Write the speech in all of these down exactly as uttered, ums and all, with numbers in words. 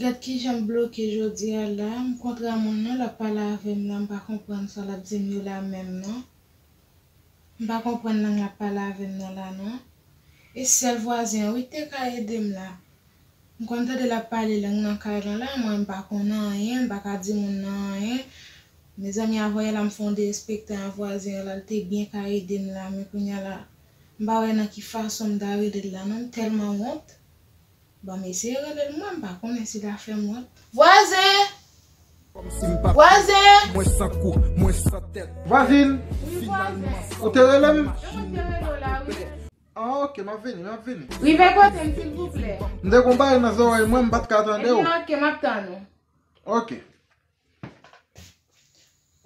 Gad kijan m bloke jodi a la. M kontre a moun nan, l ap pale avè m la, m pa konprann sa l ap di m yo la menm non. M pa konprann lang l ap pale avè m nan la non. E sèl vwazen an wi ki te ka ede m la. M konn tande l ap pale lang nan kay lan la, mwen m pa konn anyen, m pa ka di moun nan anyen. Mezanmi, avan yè la m fè yon derespektan a vwazen an la, l te byen ka ede m la, men kounye a la, m pa wè nan ki fason m ta rele l la non, m tèlman wont. Bon, m eseye rele l mwen, m pa konnen si l a fè m wont. Vwazen! Vwazen! Vwazin! Wi, vwazen. Ou te rele m? E mwen ki te rele w la, wi. Ah, ok, m ap vini, m ap vini. Rive kote m, silvouplè. M te gon bagay nan zòrèy mwen, m pa t ka tande w. Ebyen, ok, m ap tann ou. Ok.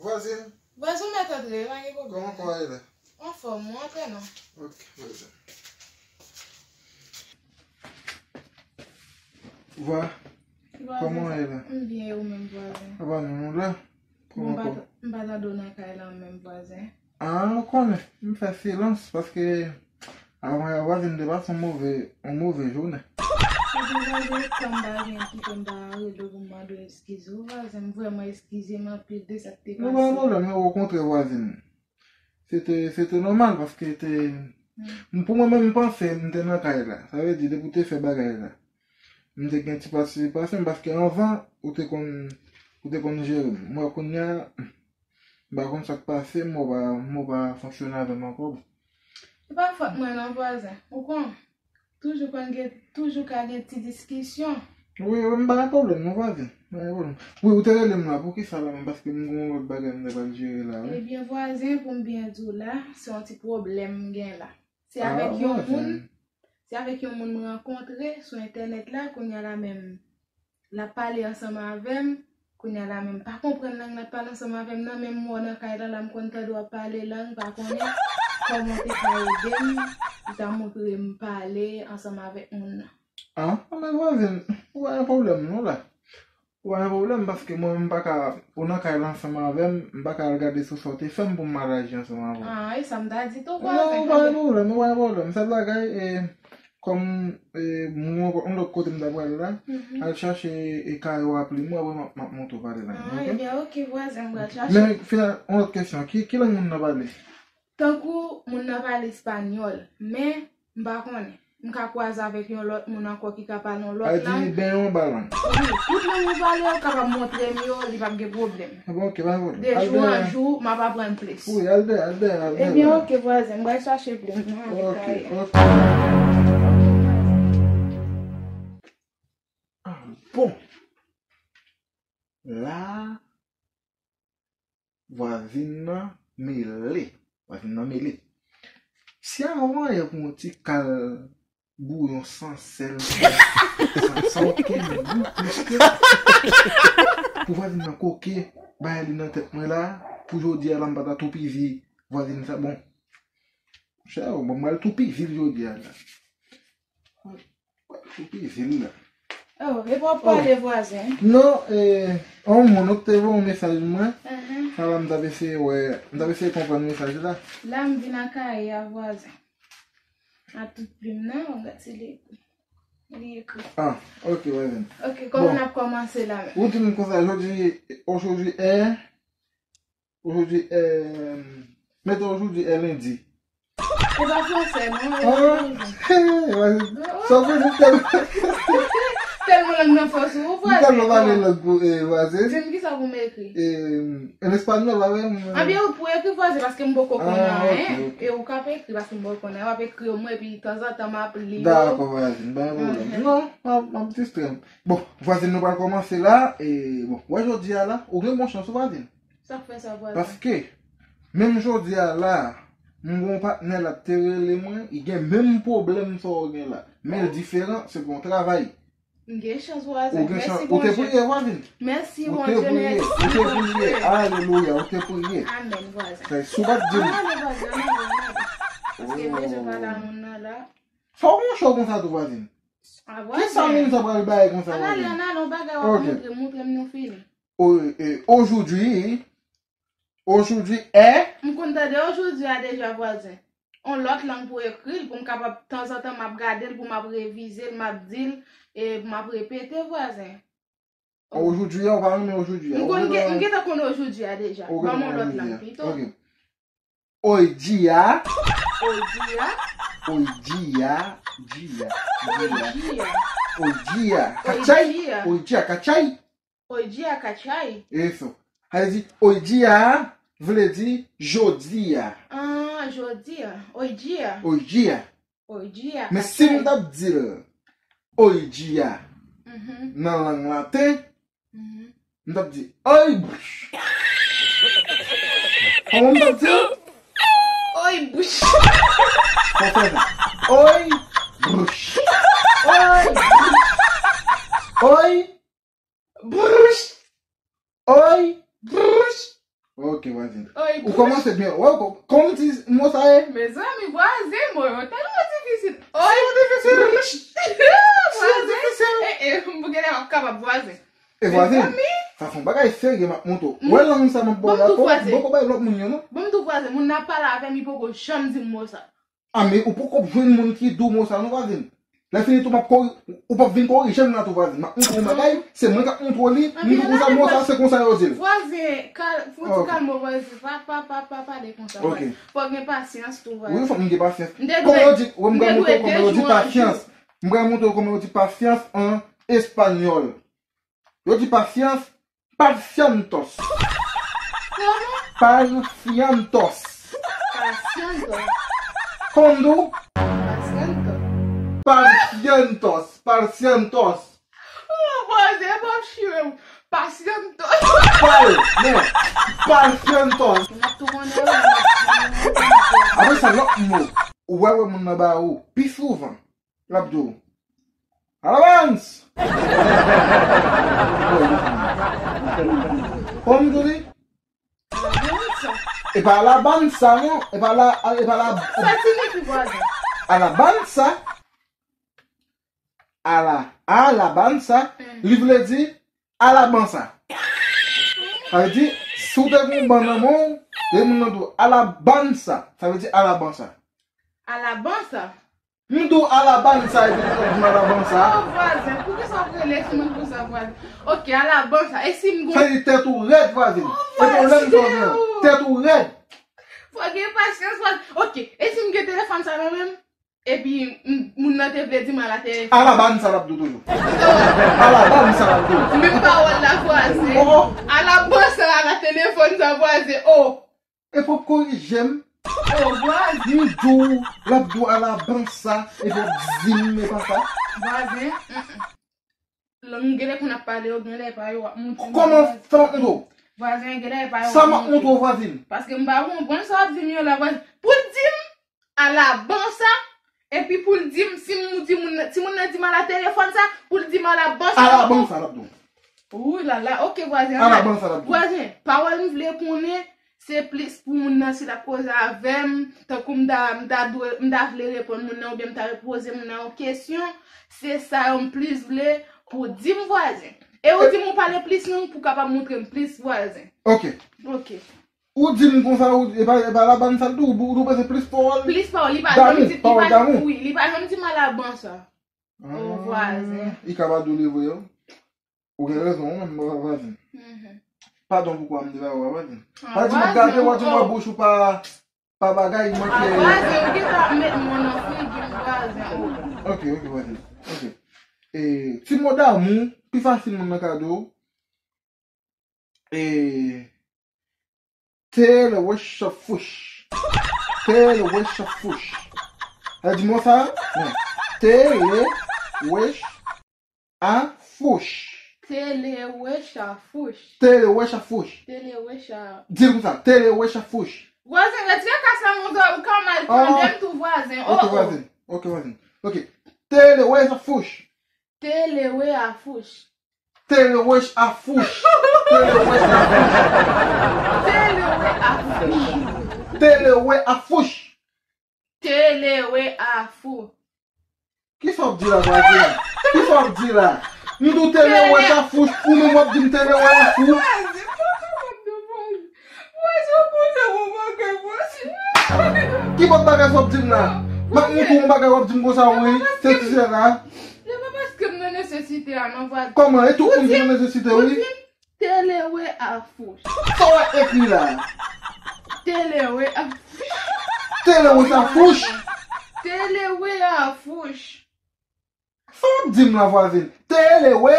Vwazin. Vwazen, ou mèt antre, pa gen pwoblèm. Kòman kò w ye la? Anfòm, ou antre non. Ok, vwazin. Vwa. Vwazen, kòman w ye la? M byen, e ou menm, vwazen? Apa nou, nou la? Bon, m pa t-, m pa tande w nan kay lan menm, vwazen. Ah, ou konnen, m fè silans paske avan yè vwazen m te pase yon move, yon move jounen. Ebyen, vwazen, tan m pa gen kite m pa rele w pou m mande w eskize w, vwazen. M vrèman eskize m anpil de sa k te pase. Nou pa gen pwoblèm, men okontrè, vwazen. Se te, se te nòmal paske te, m, pou mwen menm, m panse m te nan kay la. Sa vle di, depi w te fè bagay la, m te gen ti patisipasyon paske anvan, ou te konn, ou te konn jere m. Mwen, kounye a, m pa konn sa k pase, m wè w pa, m wè w pa fonksyone avè m ankò. Se pa fòt mwen non, vwazen. Ou konn, toujou konn gen, toujou ka gen ti diskisyon. Wi, wi, m pa gen pwoblèm non, vwazen. M pa gen pwoblèm. Wi, ou te rele m la, poukisa la menm? Paske m gen yon lòt bagay m te pral jere la, wi. Ebyen, vwazen, pou m byen di w la, se yon ti pwoblèm m gen la. Se avèk yon moun, se avèk yon moun m rankontre sou entènèt la, kounye a la menm, l ap pale ansanm avè m, kounye a la menm, m pa konprann lang l ap pale ansanm avè m nan, men m wè w nan kay la, la m konn tande w ap pale lang, m pa konnen kòman w te ka ede m, ou ta montre m pale ansanm avèk moun nan. Ah, men vwazen, ou pa gen pwoblèm non la. Ou pa gen pwoblèm, paske mwen, m pa ka, ou nan kay la ansanm avè m, m pa ka al gade sou sa w te fè m pou m al aji ansanm avè w. Ah, e sa m ta di tou, vwazen. Non, ou pa gen pwoblèm, ou pa gen pwoblèm. Sèl bagay, e, kòm, e, m gen yon lòt kote m ta pral la, al chache, e, kayo a plim ou, apre m ap, m ap montre w pale lang, ok? Ah, ebyen, ok, vwazen, m pral chache. Men, final, yon lòt kesyon, ki, ki lang moun nan pale? Tankou moun nan pale espanyòl, men m pa konnen. M ka kwaze avèk yon lòt moun ankò ki ka pale yon lòt lang. Sa vle di, benyen w anba lang. Wi, tout lang ou pale yo kapab montre m yo, li p ap gen pwoblèm. Ah bon, ok, pa gen pwoblèm. De jou an jou, m ap aprann plis. Wi, al dèyè, al dèyè, al dèyè. Ebyen, ok, vwazen, m pral chache plim nan. Ok, ok. Ah, bon. La, vwazin nan mele. Vwazin nan mele. Si avan yè pou yon ti kal bouyon san sèl, san, san okenn gou, plis ke pou vwazin nan koke, bay li nan tèt mwen la, pou jodi a la, m pa ta toupizi vwazin sa, bon. Monchè, bon, m pral toupizi l jodi a la. Toupizi l la. Oh, e pa w pale vwazen? Non, e, yon moun ou te voye yon mesaj mwen. Sa la m t ap eseye wè, m t ap eseye konprann mesaj la. La m vin nan kaye a vwazen. A tout plim nan, w gad si li, li ekri. Ah, ok, vwazen. Ok, kòman n ap kòmanse la menm? Ou di m konsa, jodi, aujourd'hui est Aujourd'hui, euh, mete aujourd'hui est lundi. Se pa fransè, non? Ah, hey, vas-y. Sa vle di tèl- Tèlman lang nan fò sou ou, vwazen. Tèlman pale lang pou, eh, vwazen. Di m kisa pou m ekri. Eh, en espagnol, la, wi. Anbyen, ou pou ekri vwazen, paske m poko konn anyen. Ah, ok, ok. E ou ka ekri, paske m poko konn anyen. W ap ekri mwen, epi tanzantan m ap li yo. Dakò, vwazen, pa gen pwoblèm. Non, m ap, m ap distrè m. Bon, vwazen, nou pral kòmanse la. E, bon, wè jodi a la, ou gen bon chans, vwazen. Sa k fè sa, vwazen? Paske, menm jodi a la, m gon patnè la te rele mwen, li gen menm pwoblèm sa w gen la. Men l diferan, se gon travay. M gen chans, vwazen. Ou gen chans, ou te priye, vwazen? Mèsi, Bondye, mèsi, Bondye. Ou te priye, alelouya, ou te priye. Amèn, vwazen. Si w pa t di m. Ann ale, vwazen, ann ale, ann ale. Paske m bezwen pale a moun nan la. Sa w gon cho konsa tou, vwazen? A, vwazen. Kisa moun sa pral bay konsa, vwazen? Ann ale, ann ale, yon bagay w ap montre, montre m nou fini. O, e, aujourd'hui, aujourd'hui est. M konn tande aujourd'hui a deja, vwazen. On lòt lang pou ekri l, pou m kapab, tanzantan, m ap gade l, pou m ap revize l, m ap di l, e m ap repete, vwazen. Ojodi a, ou pa renmen ojodi a. M konn gen, m gentan konn ojodi a deja. Ban m yon lòt lang pito. Ok. Ojia. Ojia. Ojia. Jia. Ojia. Ojia. Kachay. Ojia. Ojia, kachay. Ojia, kachay. Eso. Sa vle di, ojia vle di jodi a. Ah, jodi a. Ojia. Ojia. Ojia, kachay. Men si m t ap di l ojia nan lang laten, m t ap di, oy, bouch. Kòman m t ap di l? Oy, bouch. Fò fè sa. Oy, bouch. Oy, bouch. Oy, bouch. Oy, bouch. Ok, vwazin. Oy, bouch. Ou kòmanse byen. Wè, kò-, kòman ti mo sa ye? Mezanmi, vwazin, mo yo tèlman difisil. Oy, bouch. Vwazin. Eh, eh, m pou genlè m ap kapab, vwazin. E vwazin, sa se yon bagay serye m ap montre w. Wè lang sa m ap ba w la, m poko bay lòt moun yo, non. Bon, m tou vwazin, moun nan ap pale avè m, li poko janm di m mo sa. A, men ou poko ap jwenn moun ki di w mo sa, non, vwazin. Lè fini tou, m ap kori-, ou p ap vin korije m la tou, vwazin. M ap montre w yon bagay, se mwen k ap montre w li, m di w konsa, mo sa, se konsa yo di l. Vwazin, kal-, fon ti kalme w, vwazin. Pa, pa, pa, pa pale konsa, vwazin. Fò w gen pasyans tou, vwazin. Wi, fò m gen pasyans. Kòman yo di, wi, m pral montre w kòman yo di pasyans. M pral montre w kòman yo di pasyans an espanyòl. Yo di pasyans, paciencia. Kòman? Paciencia. Paciencia. Kòman w di? Paciencia. Paciencia, paciencia. Oh, bondye, bon chire m. Paciencia. Pal, men, paciencia. N ap tou konnen, wi, n ap tou konnen. Apre sa, lòt mo, ou wè, wè moun nan ba ou pi souvan. L ap di w, alabanza! Kòman m di w li? Alabanza. E pa alabanza, non. E pa la, e pa la. Sa siyifi vwazin? Alabanza. Ala, alabanza. Li vle di alabanza. Sa vle di, si w te gen yon bann nan men w, lè moun nan di w alabanza, sa vle di alabanza. Alabanza? M di w alabanza epi li di m alabanza. Oh, vwazin, poukisa w ap rele timoun konsa, vwazin? Ok, alabanza. E si m gon... Sa vle di tèt ou rèd, vwazin. Oh, vwazin. Epi w lè m di w, tèt ou rèd. Fò gen pasyans, vwazin. Ok, e si m gen telefòn sa nan men m? Epi m, moun nan te vle di m ala telefòn. Alabanza l ap di w toujou. Oh. Alabanza l ap di w. Menm pawòl la, vwazin. Oh. Alabanza ala telefòn sa, vwazin. Oh. E fò w korije m. Oh, vwazin. M di w, l ap di w alabanza, e fò w di m e pa sa. Vwazin, mm, mm. Lang genlè konn ap pale yo, genlè pa yo ap montre m. Kòman sa m ap montre w? Vwazin, genlè pa yo ap montre m. Sa m ap montre w, vwazin. Paske m pa konprann sa w ap di m yo la, vwazin. Pou l di m alabanza, epi pou l di m, si m di moun nan, timoun nan di m ala telefòn sa, pou l di m alabanza. Alabanza l ap di w. Ou la la, ok, vwazin. Alabanza l ap di w. Vwazin, pawòl m vle konnen, se plis pou moun nan, si l ap koze avè m, tankou m ta, m ta dwe, m ta vle reponn moun nan, oubyen m ta poze moun nan yon kesyon, se sa yo m plis vle pou w di m, vwazin. E ou di m ou pale plis lang pou w kapab montre m plis, vwazin. Ok. Ok. Ou di m konsa, ou, e pa, e pa alabanza l di w, ou, ou bezwen plis pawòl. Plis pawòl, li pa janm di, li pa, wi, li pa janm di m alabanza. Oh, vwazin. Li ka pa di w li vre, wi. Ou gen rezon, ou menm, vwazin. Mhm. Padon pou kwa m di ba ou a, vwazin. Ah, vwazin, m ap gade w, w ap di m wè bouch ou pa, pa bagay, manke. Ah, vwazin, ou gentan ap met mo nan figi m, vwazin. Oh. Ok, ok, vwazin. Ok. E, ti mo damou, pi fasil moun nan ka di w. E, te le wecha fouch. Te le wecha fouch. Sa di mo sa? Non. Te le wecha fouch. Te le wecha fouch. Te le wecha fouch. Te le wecha. Di l konsa, te le wecha fouch. Vwazin, retire kas la, monchè, ou ka mal tande m tou, vwazin. Ok, vwazin. Ok, vwazin. Ok. Te le wecha fouch. Te le we a fouch. Te le wecha fouch. Te le wecha fouch. Te le we a fouch. Te le we a fouch. Te le we a fou. Kisa w ap di la, vwazin? Kisa w ap di la? M di w te le wecha fouch, ou menm w ap di m te le we a fou. Vwazin, pa kapab non, vwazin. Vwazin, ou poze yon bagay, vwazin. Ki bòt bagay sa w ap di m la? M ap montre w yon bagay w ap di m konsa, wi. Se ti sè la. Se pa paske m nan nesesite a non vwazen. Kòman? E tout moun ki nan nesesite, wi. Telewe a fouch. Sa w ap ekri la? Telewe a fouch. Telewe sa fouch. Telewe a fouch. Sa w ap di m la vwazin? Telewe.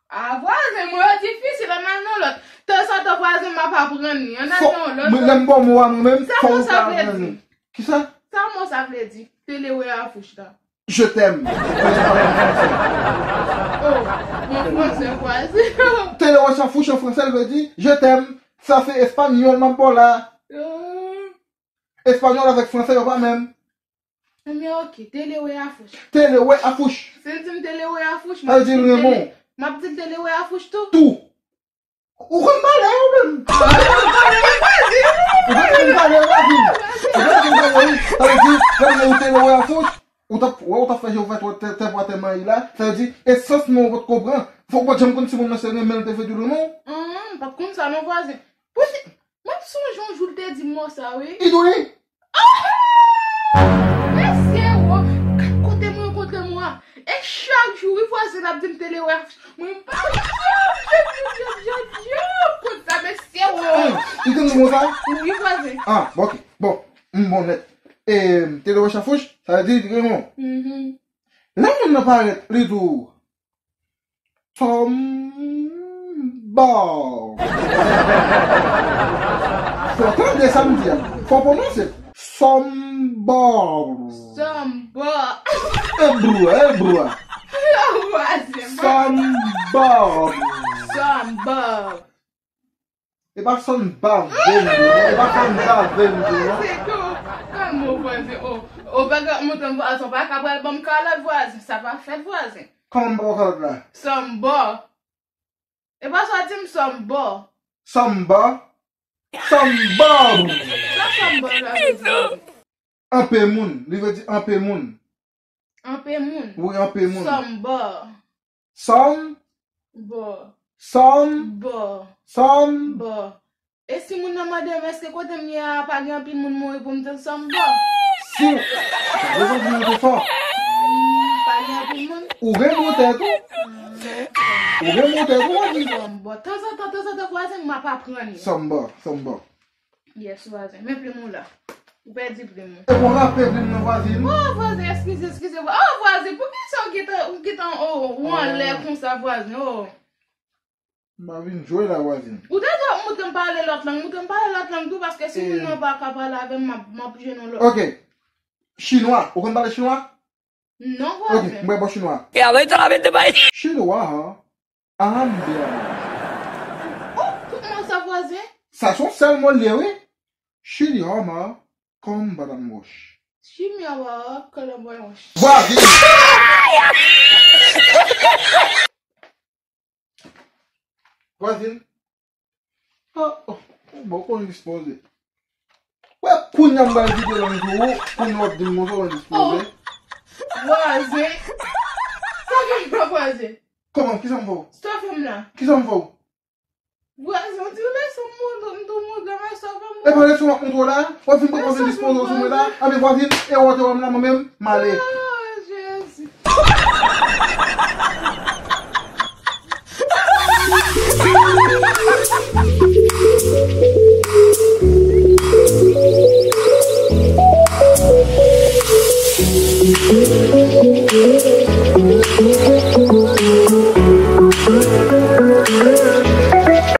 A vwazen, mo yo difisil, ann al nan lòt. Tanzantan vwazen, m ap aprann li. Ann al nan lòt. Mwen, lè m ba w mo a mwen menm, fò w ta aprann li. Kisa? Sa mo sa vle di? Telewe a fouch la. Je t'aime. Oh, mon français vwazen. Telewe sa fouch an fransè, l vle di je t'aime. Sa se espanyòl m ap ba w la. Espanyòl avèk fransè yo pa menm. Ebyen, ok, telewe a fouch. Telewe a fouch. Si l di m telewe a fouch, m ap di l renmen w. M ap di l telewe a fouch tou. Tou. Ou konn pale, ou menm. Ou konn pale, ou konn pale, ou konn pale, wi. Sa vle di, lè ou telewe a fouch, ou t ap, wè, ou t ap fè je ouvè tè, tè pou atè mayi la. Sa vle di, esans men ou pa t konprann. Fòk ou pa t janm konn si moun nan se renmen l te vle di w renmen w. Anhan, m pa t konn sa non vwazen. Poutèt, m ap sonje yon jou l te di m mo sa, wi. Li di w li? Mesye, wo, gad kote m rankontre mwen an. E chak jou, wi, vwazen ap di m telewe a fouch. Mwen, m pa, jòb, jòb, jòb, jòb, jòb, kont sa, mesye, wo. Li te di w konsa? Wi, vwazen. Ah, bon, ok. Bon, m bon nèt. E, telewe sa fouch, sa vle di li te renmen w. Mhm. Lè moun nan parèt, li di w, Sòmbò. Fò w tande sa m di a. Fò w pwononse. Sòmbò. Sòmbò. E brou a, e brou a. Sòmbò. Sòmbò. E pa sòmbò, vwazen, non. E pa sòmbò, vwazen, non. Vwazen, tou. Kalme w, vwazen. O, o, pa ka montre m vwazen, pa ka pral ban m kalòt vwazen. Sa pa fèt vwazen. Kòman m pa wè kalòt la? Sòmbò. E pa sa w di m sòmbò. Sòmbò? Sòmbò! Sa sòmbò sa vle di? Anpe moun. Li vle di anpe moun. Anpe moun? Wi, anpe moun. Sòmbò. Sòm? Bò. Sòm? Bò. Sòm? Bò. E si moun nan mande m èske kote m ye a pa gen anpil moun mouri pou m di l sòmbò? Si w, sa vle di m te fò. Hmm, pa gen anpil moun. Ou renmen tèt ou. Hmm. Ou renmen tèt ou, w ap di. Sòmbò. Tanzantan, tanzantan, vwazen, m ap aprann yo. Sòmbò, sòmbò. Yes, vwazen. Men plim ou la. Ou pèdi plim ou. E pou rape plim nan vwazen. Oh, vwazen, eskize, eskize. Oh, vwazen, poukisa w gentan, w gentan, oh, ou anlè konsa, vwazen? Oh. M pa vin jwe la, vwazen. Ou ta dwe ap montre m pale lòt lang, montre m pale lòt lang tou, paske si moun nan pa ka pale avè m, m ap, m ap jwenn yon lòt. Ok. Chinwa. Ou konn pale chinwa? Non, vwazen. Ok, m pral ba w chinwa. E alò, li t ap vin te bay. Chinwa, hein? Ambiance. Oh, tout mo sa, vwazen. Sa se yon sèl mo l ye, wi. Chili, hòm, hein? Kòm badanm wòch. Chili, hòm, kòm badanm wòch. Vwazen! Vwazin. Oh, oh, oh, bon, konn dispoze. Wè, kounye a m bay videyo lan tou, kounye a w ap di m konsa, konn dispoze. Oh, vwazin. Sa gen nan vwazin? Kòman? Kisa m fè w? Sa fè m la? Kisa m fè w? Vwazin, w di w lèse m montre, m tou montre, men sa fè m. E pa lèse w ap montre w la? W ap vin pran vin dispoze w sou mwen la? Anben vwazin, e w ap wè m la, mwen menm, m ale. Oh, Jezi.